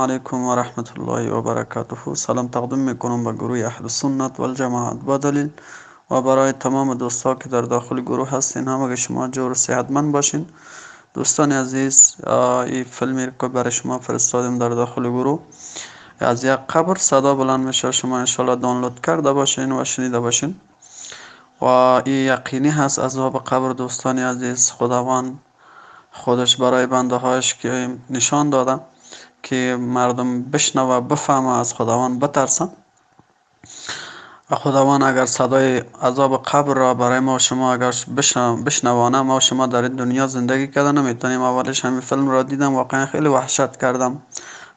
Алайкум ва раҳматуллоҳи ва баракатуҳ. Салом тақдим мекунам ба гурӯҳи Аҳли Суннат вал Ҷамоат ба далел ва барои тамоми дӯстҳо, ки дар дохили гурӯҳ ҳастин. Ҳамаги шумо ҷӯр сиҳатманд бошин. Дӯстони азиз, ин филме ки барои шумо фиристодем дар дохили гурӯҳ, аз як қабр садо баланд мешавад. Шумо иншоаллоҳ download карда бошин ва шунида бошин. Ва ин яқинӣ ҳаст азоби қабр, дӯстони азиз. Худованд худаш барои бандаҳояш ки нишон дода, ки мардум бишнава, бифаҳма, аз Худованд битарсанд. Ва Худованд агар садои азоби қабрро барои мо шумо агар бишнавона, мо шумо дар ин дунё зиндагӣ карда наметавонем. Аввалиш ҳамин филмро дидам, воқеан хеле ваҳшат кардам.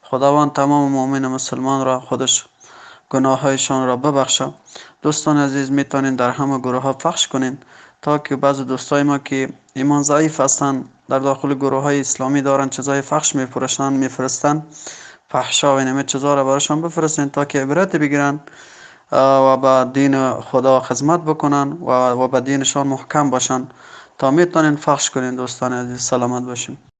Худованд тамоми муъмину мусулмонро худаш гуноҳҳояшонро бибахшад. Дӯстони азиз, метавонед дар ҳама гурӯҳҳо пахш кунед, то ки баъзе дӯстои мо, ки имон заиф ҳастанд, дар дохили гурӯҳҳои исломӣ доранд, чизҳои фахш мефурӯшанд, мефиристанд, фаҳшо ва инаме чизҳоро барошон бифиристед, то ки ибрате бигиранд ва ба дини Худо хизмат бикунанд ва ба динашон маҳкам бошанд. То метавонед, пахш кунед, дӯстони азиз. Саломат бошед.